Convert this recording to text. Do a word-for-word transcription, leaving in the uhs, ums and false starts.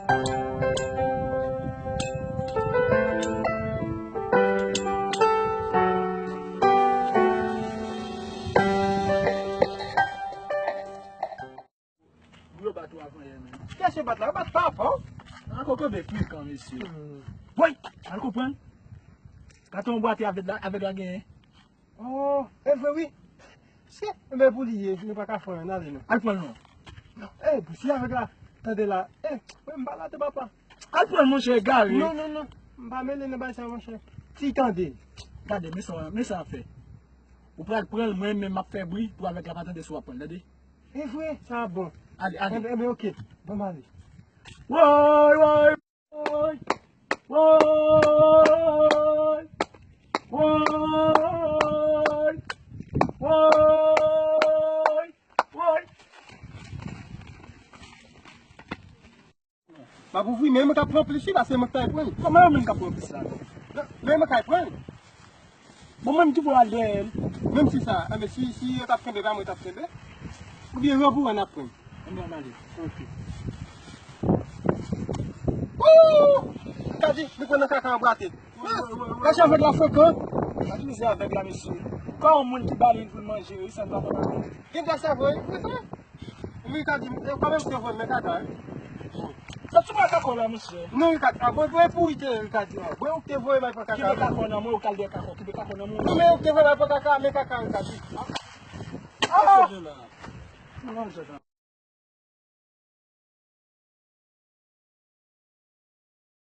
Yo bat ou avan yè, men. Kèche bat la, yo bat papa w. An koko be frekan, mesye. Hmm. Woy, al konprann. Gate yon bwate avèg la, avèg la genyen. Oh, e vre wi. Se, men pou li ye, nou pa ka fè anyen, n ale non. Al pran l non. E, si avèg la, tande la. E, mwen m pa la de papa. Al pran l, monchè, egare. Non, non, non. M pa mele nan bagay sa, monchè. Ti tande. Gade, men sa, men sa a fè. Ou pral pran l, mwen menm m ap fè bri pou avèg la pa tande si w ap pran l, tande? E vre, sa bon. Ale, ale. Enben, enben, oke. Bon, m ale. Woy, woy, woy, woy, woy, woy, woy. M ap ouvri, men mwen k ap pran plis wi, paske mwen k ta pran l. Kòman yo menm k ap pran plis la? Men mwen k ap pran l. Bon, mwen m tou pou al dèyè l. Menm si sa, enben, si, si yo t ap kenbe, pa mwen t ap kenbe. Oubyen yo pou wè n ap pran l. Enben, ann ale. Ok. Wouy! Kadi, li pran nan kaka anbrate. Kadi avèg la frekan. Kadi mizè avèg la, mesye. Kò yon moun ki ba li pou l manje, wi, sa l pa fè pa. Gen dwa sa vre, wi, wi, wi. Wi, Kadi, e, kanmenm se vre, men kaka, wi. Sa sou mwen kaka la, mesye. Non, wi, kaka. Bon, bon, pou ite, wi, Kadi, wi. Bon, ou te voye bay pran kaka. Kibe kaka nan mwen, ou kal de kaka, kibe kaka nan mwen. Non, men ou te voye bay pran kaka, men kaka, wi, Kadi. Ah! Non, non, non.